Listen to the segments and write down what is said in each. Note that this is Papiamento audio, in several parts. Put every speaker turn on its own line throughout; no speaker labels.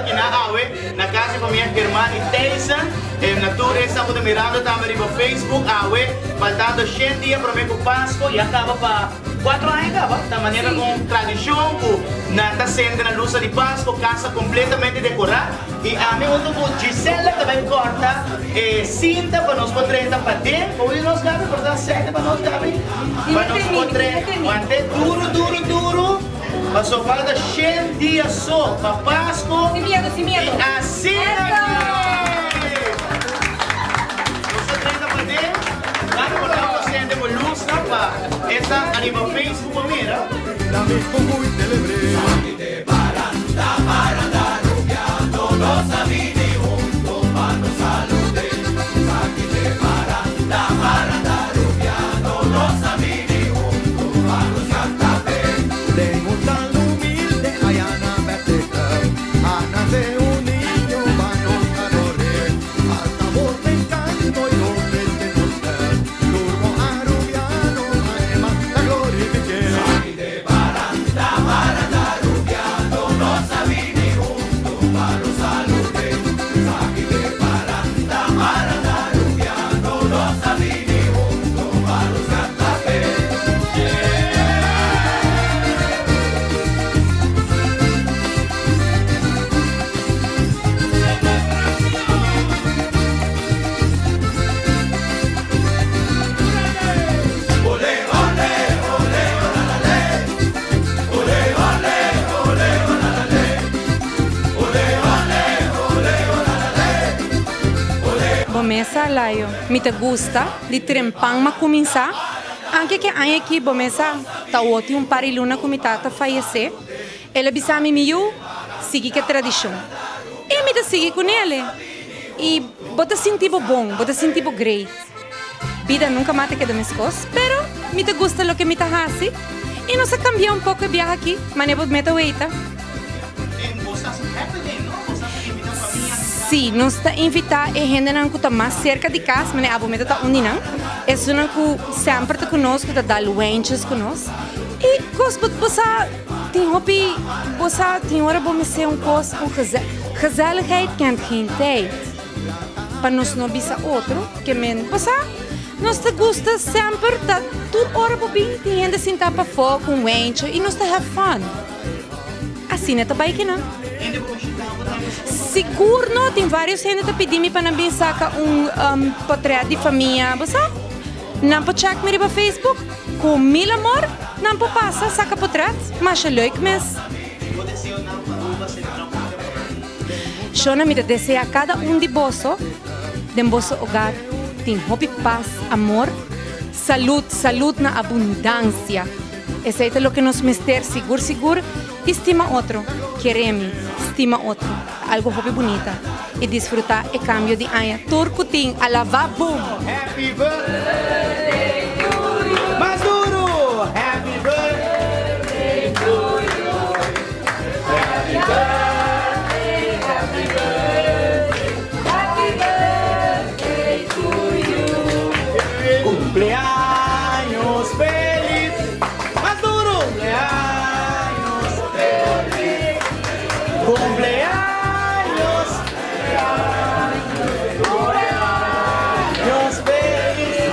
ta kina awe na cas di famia German y Tyson. Na tur esnan cu ta mirando tambe riba Facebook awe, faltando shen dia prome cu Pasco ya caba pa cuatro aña caba. Ta manera un tradicion cu nan ta sende na lusa di Pasco, casa completamente decora. Y ami hunto cu Gisela ta bay corta e cinta pa nos por drenta paden. Como di nos Gaby? Por ta sete pa nos Gaby? Pa nos por drenta. Wante duro duro duro. Paso falta shen dia so pa Pasco.
Sin miedo, sin miedo.
Y asina aki! Nos ta drenta paden. Gaby por ta por sende bo luznan pa esta ariba Facebook por mira.
Bo mesa Layo, mi ta gusta di trempan m'a cuminsa, anke ke aña aki bo mesa ta woti un par di luna cu mi tata fayece, el a bisa mi, mi yu, sigui ke tradicion. Y mi ta sigui cu nele. Y bo ta sinti bo bon, bo ta sinti bo great. Bida nunca mas ta keda mescos, pero mi ta gusta loke mi ta haci y nos a cambia un poco e biaha aki, mane bo meta weita. Sí, nos ta invita e hendenan cu ta mas cerca di cas, mane abo meta ta un di nan, esunnan cu semper ta cu nos, cu ta dal wijntjes cu nos y cos bo bo sa tin hopi, bo sa tin ora bo mester un cos, un gezelligheid kent geen tijd. Pa nos no bisa otro ke men bo sa nos ta gusta semper ta tur ora bo bin tin hende sinta pafó ku un wentje i nos ta have fun. Asina ta bai kinan. Sigur no tin varios hende ta pidi mi pa nan bin saka un potret di famia bo sa nan por check mi riba Facebook ku mil amor nan por pasa saka potret masha leuk mes. Shona mi ta desea kada un di boso den boso hogar tin hopi pas, amor, salud, salud na abundancia. Esey ta loke nos mester sigur sigur y stima otro, kere mi, stima otro, algo hopi bunita y disfruta e cambio di aña tur cu tin alaba boom!
Happy birthday to you. Mas duro! Happy birthday to you. Happy birthday, happy birthday, happy birthday to you. Cumpleaños feliz. Mas duro! Cumpleaños feliz. Cumpleaños. Cumpleaños feliz.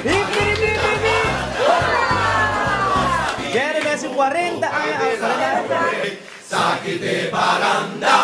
Hip, hip, hip, hip, hip. Jeremy hace 40 años. 40 años.